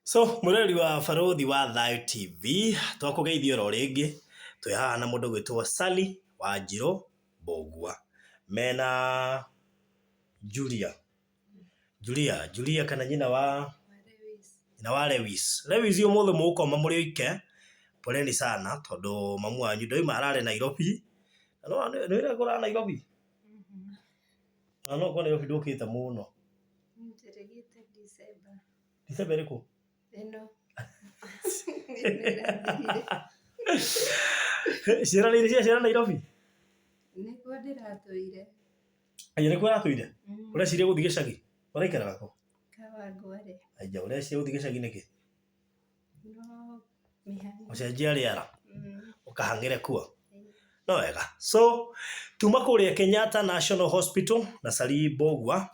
So mwĩroreri wa Barũthi wa Thayũ TV, twakũgeithia oro rĩngĩ, twĩ haha na mũndũ ũgwĩtwo Sally Wanjirũ Mbũgua, mena Julia, Julia, Julia kana nyina wa nyina wa Lewis. Lewis ũmũthĩ mũgũkoma mũrĩ oike, poleni sana tondũ mamu wanyu ndoima ararĩ Nairobi, na nĩ wĩra kũrara Nairobi? Na no ũkorwo Nairobi ndũkĩte mũno. Njĩrĩgĩte December. December ĩrĩkũ? Ĩno. Ĩno ĩrathirire. Ciaranĩire cia ciana Nairobi? Nĩkuo ndĩratũire. Aya nĩkuo ũratũire? Ũreciria gũthiĩ gĩcagi? Ũraikaraga kũ? Kawangware. Aya ũreciria gũthiĩ gĩcagi nĩkĩ? No mĩhang'o. Gũcenjia rĩera? Ũkahang'ĩre kuo? No wega. So, tuma kũrĩa Kenyatta National Hospital na Sally Mbũgua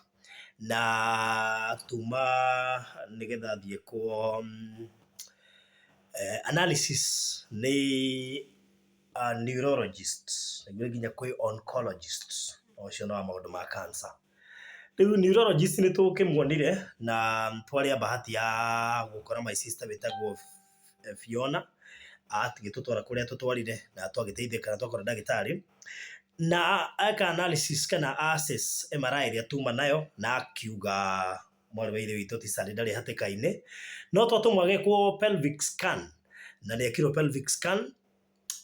na tuma nĩgetha thiĩ kwa analysis nĩ neurologist nĩguo nginya kwĩ oncologist ũcio nĩ wa maũndũ ma cancer. Rĩu neurologist nĩ tũkĩmuonire na twarĩ a bahati ya gũkora my sister wĩtagwo Fiona, agĩtũtwara kũrĩa atũtwarire na twagĩteithĩka na twakora ndagĩtarĩ, na eka analysis kana assess MRI ĩrĩa tuma nayo na akiuga mwarĩ wa ithe witũ ti Sally ndarĩ hatĩka-inĩ, no twatũmwo agĩkwo pelvic scan na nĩ ekirwo pelvic scan.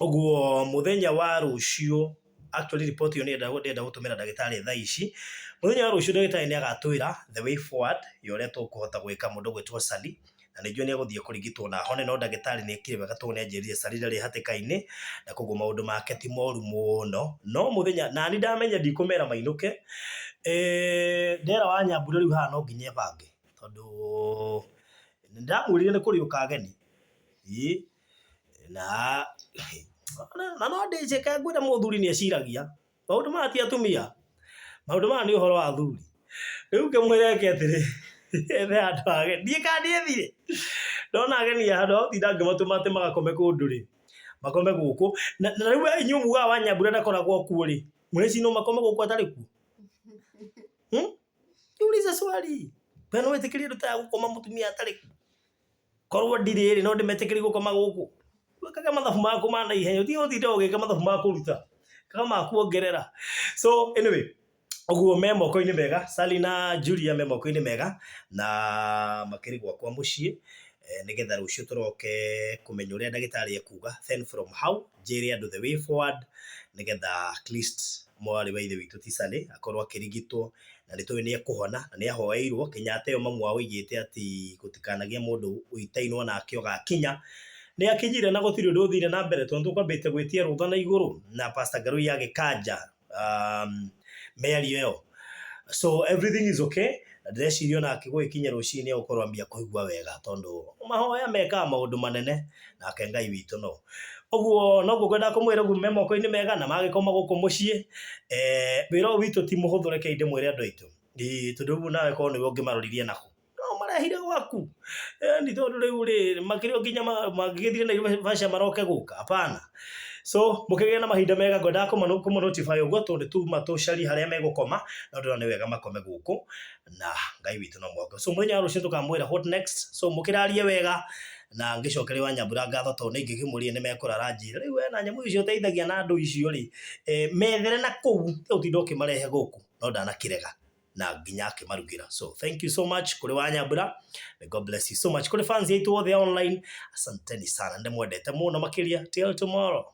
Ũguo mũthenya wa rũciũ, actually report ĩyo ndĩrenda gũtũmĩra ndagĩtarĩ thaa ici, mũthenya wa rũciũ ndagĩtarĩ nĩ agatwĩra the way forward ya ũrĩa tũkũhota gwĩka mũndũ ũgwĩtwo Sally, na nĩ njũĩ nĩ egũthiĩ kũrigitwo na ahone, no ndagĩtarĩ nĩ ekire wega tondũ nĩ anjĩrire Sally ndarĩ hatĩka-inĩ, na koguo maũndũ make ti moru mũno, no mũthenya, nani ndamenya ndikũmera mainũke, ndera wa Nyambura rĩu haha no nginya ebange, tondũ nĩ ndamwĩrire nĩ kũrĩũka ageni, ĩĩ. Na na no ndĩceke ngwĩre mũthuri nĩ eciragia, maũndũ maya ti atumia, maũndũ maya nĩ ũhoro wa athuri. Rĩu ngĩmwĩra eke atĩrĩ, ethe handũ ha ageni, ndiũĩ kana nĩethire, ndona ageni handũ ha gũtinda ngĩmatũma atĩ magakome kũndũ rĩ, makome gũkũ. Na rĩu we inyuĩ mugaga Wanyambura ndakoragwo kuo rĩ, mũreciria no makome gũkũ atarĩ kuo? Jiulize swali, we no wĩtĩkĩrie andũ ta aya gũkoma mũtumia atarĩ kuo? Korwo ndirĩ rĩ, no ndĩmetĩkĩrie gũkoma gũkũ? Wĩkage mathabu maku ma naihenya, ũtige gũtinda ũgĩka mathabu ma kũruta, ĩkaga ma kuongerera. So anyway, ũguo me moko-inĩ mega, Sally na Julia me moko-inĩ mega, na makĩrĩ gwakwa mũciĩ, nĩgetha rũciũ tũroke kũmenya ũrĩa ndagĩtarĩ ekuga, then from hau, njĩre andũ the way forward, nĩgetha at least mwarĩ wa ithe witũ ti Sally akorwo akĩrigitwo na nĩ tũĩ nĩ ekũhona na nĩ ahoeirwo. Kenyatta ĩyo mamu wao oigĩte atĩ gũtikanagĩe mũndũ ũitainwo nake ũgakinya. Nĩ akinyire na gũtirĩ ũndũ ũthire na mbere tondũ tũkwambĩte gwĩtia rũtha na igũrũ na Pastor Ngarui agĩkanja mĩario ĩyo. So everything is okay na ndĩreciria onake gũgĩkinya rũcinĩ nĩ egũkorwo ambia kũigua wega tondũ mahoya mekaga maũndũ manene nake Ngai witũ no. Ũguo noguo ngwendaga kũmwĩra ũguo me moko-inĩ mega na magĩkoma gũkũ mũciĩ, wĩra ũyũ witũ ti mũhũthũ rekei ndĩmwĩre andũ aitũ, ĩĩ tondũ rĩu nawe korwo nĩwe ũngĩmaroririe nakũ, no ũmarehire gwaku, ĩni tondũ rĩu rĩ, makĩrĩ o nginya mangĩgĩthire Naivasha maroke gũka, hapana. So mũkĩgĩe na mahinda mega ngwendaga kũmũ notify ũguo tondũ nĩ tuma tũcarie harĩa megũkoma, no ndĩrona nĩ wega makome gũkũ na Ngai witũ no mwĩhokeku. So mũthenya wa rũciũ tũkamwĩra what next, so mũkĩrarie wega na ngĩcokeria Wanyambura ngatho tondũ nĩ ingĩkĩmũrire nĩ mekũrara njĩra. Rĩu we na nyamũ icio ũteithagia na andũ icio rĩ, methere na kũu tiga gũtinda ũkĩmarehe gũkũ, no ndanakĩrega na nginya akĩmarugĩra. So thank you so much kũrĩ Wanyambura, may God bless you so much. Kũrĩ fans aitũ othe online, asanteni sana, nĩndĩmwendete mũno makĩria. Till tomorrow.